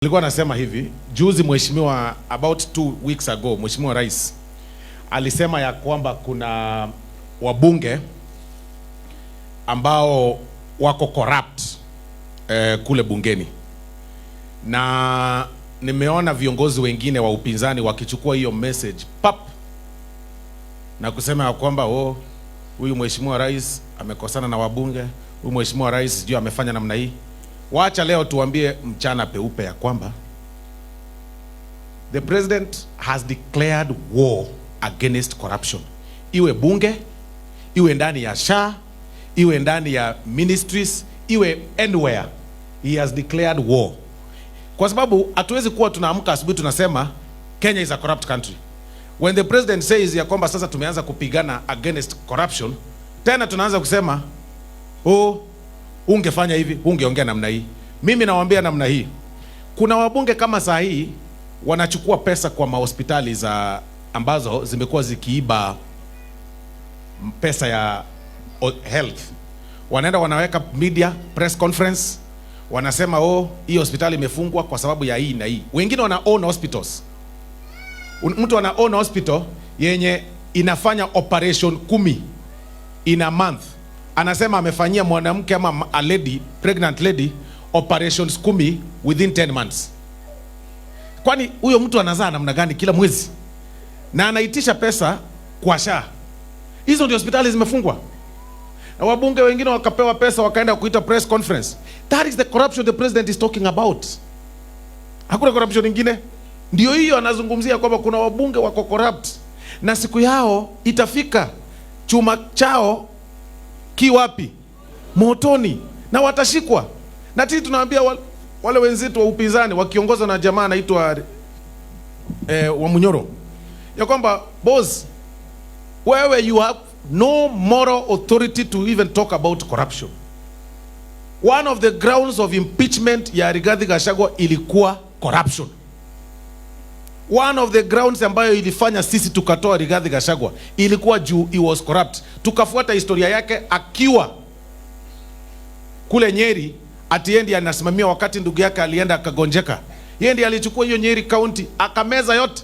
Nilikuwa nasema hivi juzi, mheshimiwa, about 2 weeks ago, Mheshimiwa Rais alisema ya kwamba kuna wabunge ambao wako corrupt kule bungeni, na nimeona viongozi wengine wa upinzani wakichukua hiyo message pap na kusema ya kwamba, "Oh, huyu Mheshimiwa Rais amekosana na wabunge, huyu Mheshimiwa Rais sijui amefanya namna hii." Wacha leo tuambie mchana peupe ya kwamba the president has declared war against corruption, iwe bunge, iwe ndani ya SHA, iwe ndani ya ministries, iwe anywhere, he has declared war, kwa sababu hatuwezi kuwa tunaamka asubuhi tunasema Kenya is a corrupt country. When the president says ya kwamba sasa tumeanza kupigana against corruption, tena tunaanza kusema, "Oh, ungefanya hivi, ungeongea namna hii." Mimi nawaambia namna hii, kuna wabunge kama saa hii wanachukua pesa kwa mahospitali za ambazo zimekuwa zikiiba pesa ya health, wanaenda wanaweka media press conference, wanasema, "Oh, hii hospitali imefungwa kwa sababu ya hii na hii." Wengine wana own hospitals. Mtu ana own hospital yenye inafanya operation 10 in a month, anasema amefanyia mwanamke ama a lady, pregnant lady, operations 10 within 10 months. Kwani huyo mtu anazaa namna gani kila mwezi? Na anaitisha pesa kwa SHA. Hizo ndio hospitali zimefungwa, na wabunge wengine wakapewa pesa wakaenda kuita press conference. That is the corruption the president is talking about. Hakuna corruption ingine. Ndio hiyo anazungumzia kwamba kuna wabunge wako corrupt na siku yao itafika, chuma chao ki wapi? Motoni, na watashikwa. Na sisi tunaambia wale wenzetu wa upinzani wakiongozwa na jamaa anaitwa Wamunyoro ya kwamba, boss, wewe, you have no moral authority to even talk about corruption. One of the grounds of impeachment ya Rigathi Gachagua ilikuwa corruption. One of the grounds ambayo ilifanya sisi tukatoa Rigathi Gachagua ilikuwa juu he was corrupt. Tukafuata historia yake akiwa kule Nyeri, ati ndiye anasimamia wakati ndugu yake alienda akagonjeka. Yeye ndiye alichukua hiyo Nyeri County akameza yote,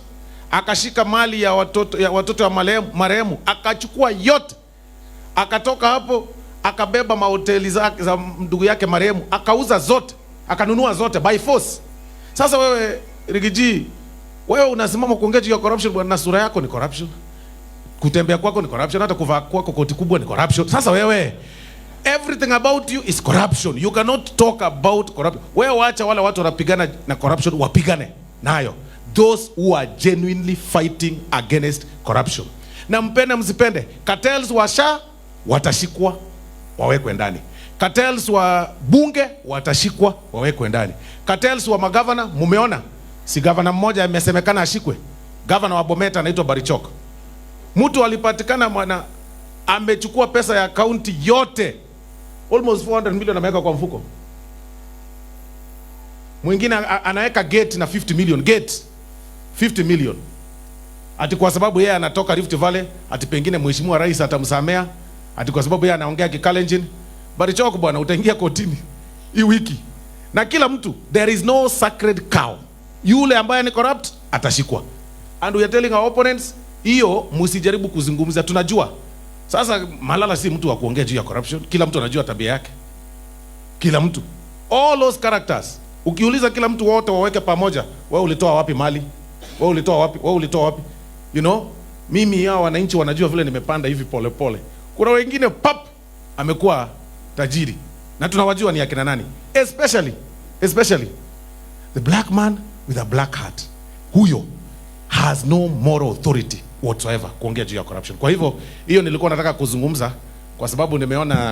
akashika mali ya watoto ya marehemu akachukua yote, akatoka hapo akabeba mahoteli za ndugu yake marehemu akauza zote, akanunua zote by force. Sasa wewe Riggy G, wewe unasimama kuongea juu ya corruption bwana, na sura yako ni corruption, kutembea kwako ni corruption, hata kuvaa kwako koti kubwa ni corruption. Sasa wewe, everything about you is corruption. You cannot talk about corruption. Wewe wacha wale watu wanapigana na corruption wapigane nayo, those who are genuinely fighting against corruption. Na mpende msipende, cartels wa SHA watashikwa wawekwe ndani, cartels wa bunge watashikwa wawekwe ndani, cartels wa magavana, mumeona, si gavana mmoja amesemekana ashikwe, gavana wa Bomet anaitwa Barichok. Mtu alipatikana mwana amechukua pesa ya kaunti yote, almost 400 million, ameweka kwa mfuko. Mwingine anaweka gate na 50 million, gate 50 million, ati kwa sababu yeye anatoka Rift Valley, ati pengine mheshimiwa rais atamsamea, ati kwa sababu yeye anaongea Kikalenjin. Barichok bwana, utaingia kotini hii wiki. Na kila mtu, there is no sacred cow. Yule ambaye ni corrupt atashikwa. And we are telling our opponents, hiyo msijaribu kuzungumza, tunajua. Sasa Malala si mtu wa kuongea juu ya corruption. Kila mtu anajua tabia yake, kila mtu, all those characters. Ukiuliza kila mtu, wote waweke pamoja, wewe ulitoa wapi mali? Wewe ulitoa wapi? Wewe ulitoa wapi? Mimi hao wananchi wanajua vile nimepanda hivi pole pole. Kuna wengine pap amekuwa tajiri na tunawajua ni akina nani, especially the black man with a black heart. Huyo has no moral authority whatsoever kuongea juu ya corruption. Kwa hivyo hiyo nilikuwa nataka kuzungumza kwa sababu nimeona